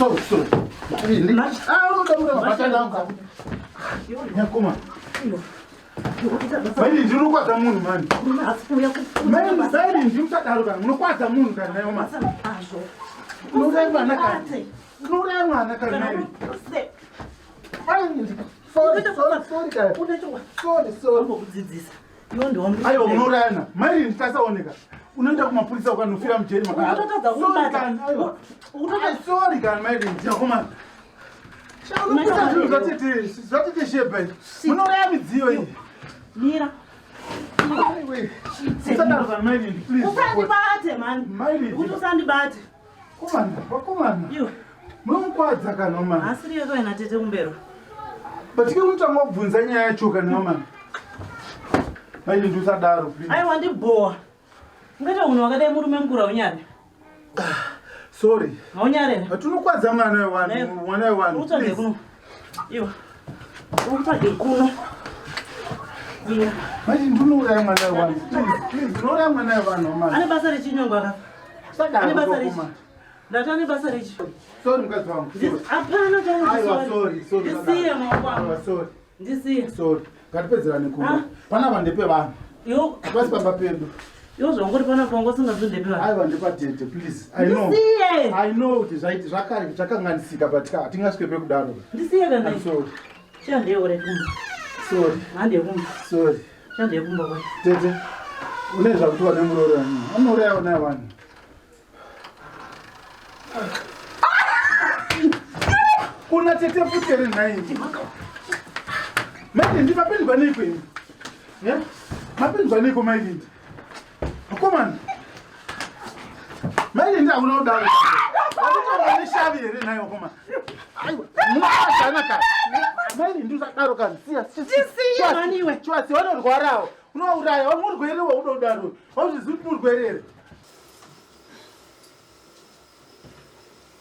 Sorry, sorry. Ah, unoda mura mabhatani angu. Nyakoma. Maini ndinokwadza munhu mani. Maini maini ndimusadaro kana munokwadza munhu kana nayo mani. Unouraya mwana kana. Unouraya mwana kana nayo. Maini sorry sorry sorry kana. Sorry sorry. Kudzidzisa. Iwe ndiwe Aiwa unourayana. Maini nditasaoneka. Unoenda kumapurisa ukanofira mujeri makadaro. Unotadza kumubata. Unotadza sorry kana maini ndiyakomana. Unoita zvinhu zvatete zvatete sheba. Munouraya midziyo iyi. Mira. Usadaro kana maini please. Usandibate man. Maini. Kuti usandibate. Komana, vakomana. Iwe. Munomukwadza kana mama. Asiri yako ina tete kumbero. But ke unotanga kubvunza nyaya yacho kana mama. Maini ndiusadaro please. Aiwa ndibhowa. Ungaita unhu wakadai murume mukuru haunyare. Sorry. Haunyare. But unokwadza mwana wevanhu, mwana wevanhu. Utsvage kuno. Iwe. Utsvage kuno. Mira. Maini ndinouraya mwana wevanhu. Please, please, unouraya mwana wevanhu mama. Ane basa rechinyongo akafa. Ane Usadaro basa rechi. kokoma. Ndati ane basa rechi. Sorry mukadzi wangu. Sorry. Hapana Aiwa sorry, sorry. Ndisiye maoko angu. Aiwa sorry. Ndisiye. Sorry. Ngatipedzerane kumba. Ah. Panapa ndepe vanhu. Iwo Hapasi pamba pedu. iwo zvangori panapa wanga usingazondepi vanhu. Aiwa ndepatete please. I know. Ndisiye. I know kuti zvaiti zvakare zvakanganisika but ka hatingasvike pekudaro. Ndisiye kana. I'm sorry. Chandiye ure kumba. Sorry. Handiye kumba. Sorry. Chandiye kumba kwa. Tete. Une zvakuti vane muroora nini? Anouraya naye vanhu. Kuna tete futi here nhai? Mailindi mapindwa neiko imi? Yeah? Mapindwa neiko mailindi? Akomana. Mailindi hauna kudaro. Watotaura neshavi here nhai wakomana? Aiwa, munokwadzana kani. Mailindi usadaro kani. Siya, siya. Ndisiye mani iwe. Chiwasi vanorwarawo. Unovauraya, murwere wauda kudaro. Wauzvizivi kuti murwere here?